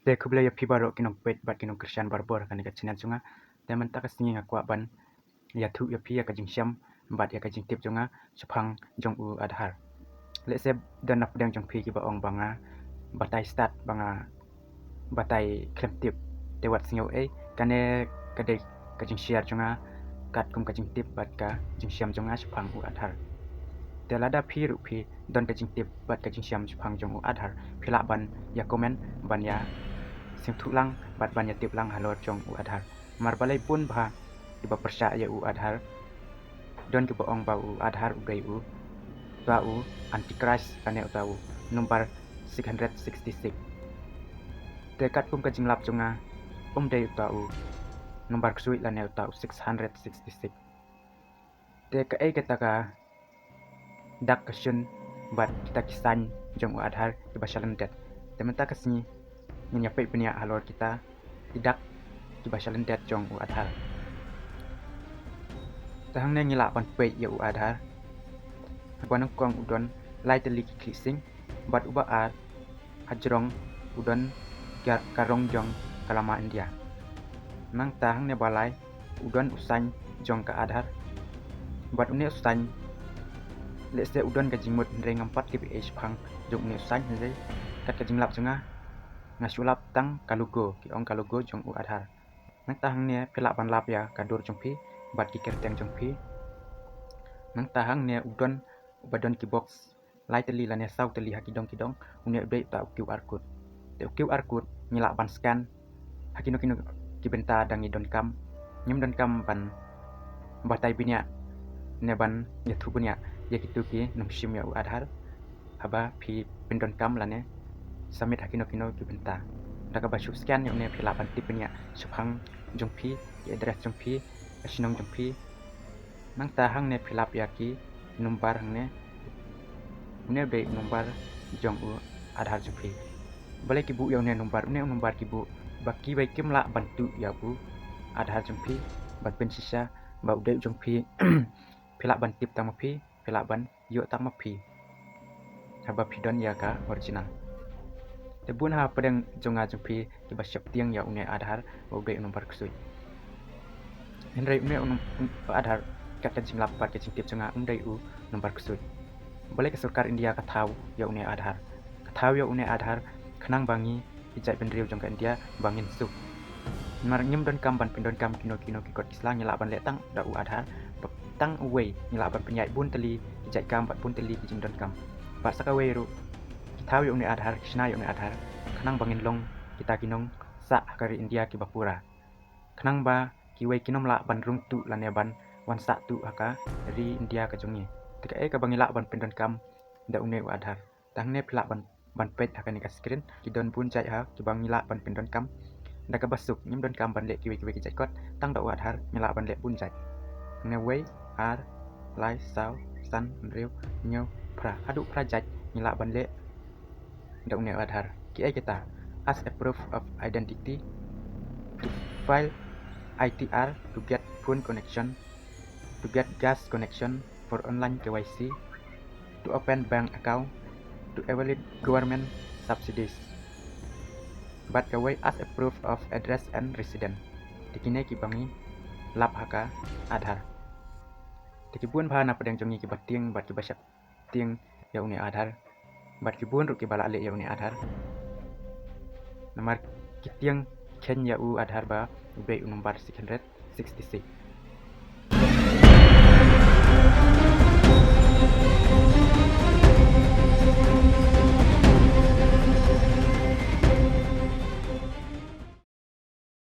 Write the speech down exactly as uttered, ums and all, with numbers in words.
Te khublei ïa phi baroh ki nongpeit bad ki nongkyrshan barabor ha kane ka channel jong nga. Te mynta ka sngi nga kwah ban ïathuh ïa phi ïa ka jingshem bad ïa ka jingtip jong nga shaphang jong u Aadhaar. Lehse don na pdeng jong phi kiba ong ba nga batai stad, ba nga batai khlem tip. Te wat sngew ei, kane ka dei ka jingshare jong nga katkum ka jingtip bad ka jingshem jong nga shaphang u Aadhaar. Te lada phi ruh phi don ka jingtip bad ka jingshem shaphang jong u Aadhaar, phi lah ban ïa comment, ban ïa sngewthuh lang bad ban ïa tip lang halor jong u Aadhaar. Namar balei bun bha kiba pyrshah ïa u Aadhaar. Don kiba ong ba u Aadhaar u dei uta u Antichrist lane uta u number six hundred sixty-six. Te katkum ka jinglap jong nga, um dei uta u number ksuid lane uta u six hundred sixty-six. Te kaei kata ka dak ka shun bad kita ki sign jong u Aadhaar kiba sha lyndet? Te mynta ka sngi ngin ïa peit bniah halor kita ki dak kiba sha lyndet jong u Aadhaar. Te hangne ngi lah ban peit ïa u Aadhaar. Haba nyngkong u don lai tylli ki khlieh sing bad uba ar hajrong u don ka, ka rong jong ka lama India. Nangta hangne ba lai u don u sign jong ka Aadhaar. Bad une u sign, lehse u don ka jingmut hynrei ngam pat tip ei shaphang jong une u sign, hynrei kat ka jinglap jong nga, nga shu lap tang ka logo, ki ong ka logo jong u Aadhaar. Nangta hangne phi lah ban lap ïa ka dur jong phi bad ki kyrteng jong phi. Nangta hangne u don uba don ki box lai tylli lane saw tylli ha ki dong ki dong, une u dei uta u QR code. Te u QR code ngi lah ban scan ha kino kino ki bynta da ngi donkam. Ngim donkam ban batai bniah ne ban ïathuh bniah ïa kito ki nongshim ïa u Aadhaar haba phi pyndonkam lane submit ha kino kino ki bynta. Da kaba shu scan ïa une phi lah ban tip bniah shaphang jong phi, ki address jong phi, ka shnong jong phi. Nangta hangne phi lap ïa ki number hangne. Une u dei u number jong u Aadhaar jong phi. Balei ki buh ïa une u number? Une u number ki buh ba kiwei kim lah ban tuh ïa u Aadhaar jong phi ban pynshisha ba u dei u jong phi. Phi lah ban tip tang ma phi, phi lah ban ïoh tang ma phi haba phi don ïa ka original. Te bun ha pdeng jong nga jong phi kiba sheptieng ïa une u Aadhaar ba u dei u number ksuid. Hynrei une u num-, u Aadhaar, kat ka jinglap bad ka jingtip jong nga, um dei u number ksuid. Balei ka sorkar India ka thaw ïa une u Aadhaar? Ka thaw ïa une u Aadhaar khnang ba ngi ki jaitbynriew jong ka India ba ngin suk. Namar ngim donkam ban pyndonkam kino kino ki kot ki sla, ngi lah ban leh tang da u Aadhaar. Bad tang uwei ngi lah ban pynïaid bun tylli ki jait kam bad bun tylli ki jingdonkam. Bad sa kawei ruh, ki thaw ïa une u Aadhaar, ki shna ïa une u Aadhaar khnang ba ngin long kita ki nongsah ha ka ri India kiba pura. Khnang ba kiwei kin ym lah ban rung tuh lane ban wan sah tuh ha ka ri India ka jong ngi. Te kaei kaba ngi lah ban pyndonkam da une u Aadhaar? Te hangne phi lah ban, ban peit ha kane ka screen, ki don bun jait ha kiba ngi lah ban pyndonkam. Da kaba suk, ngim donkam ban leh kiwei kiwei ki jait kot, tang da u Aadhaar ngi lah ban leh bun jait. Hangne wei, ar, lai, saw, san, hynriew, hynñiew, phra, haduh phra jait ngi lah ban leh da une u Aadhaar. Kiei kita? As a proof of identity, to file I T R, to get phone connection, to get gas connection, for online K Y C, to open bank account, to evaluate government subsidies. Bad kawei, as a proof of address and resident. Te kine kiba ngi lap ha ka Aadhaar. Te ki bun bha na pdeng jong ngi kiba tieng bad kiba sheptieng ïa une u Aadhaar. Bad ki bun ruh kiba lah leh ïa une u Aadhaar. Namar ki tieng khein ïa u Aadhaar ba u dei u number six hundred sixty-six.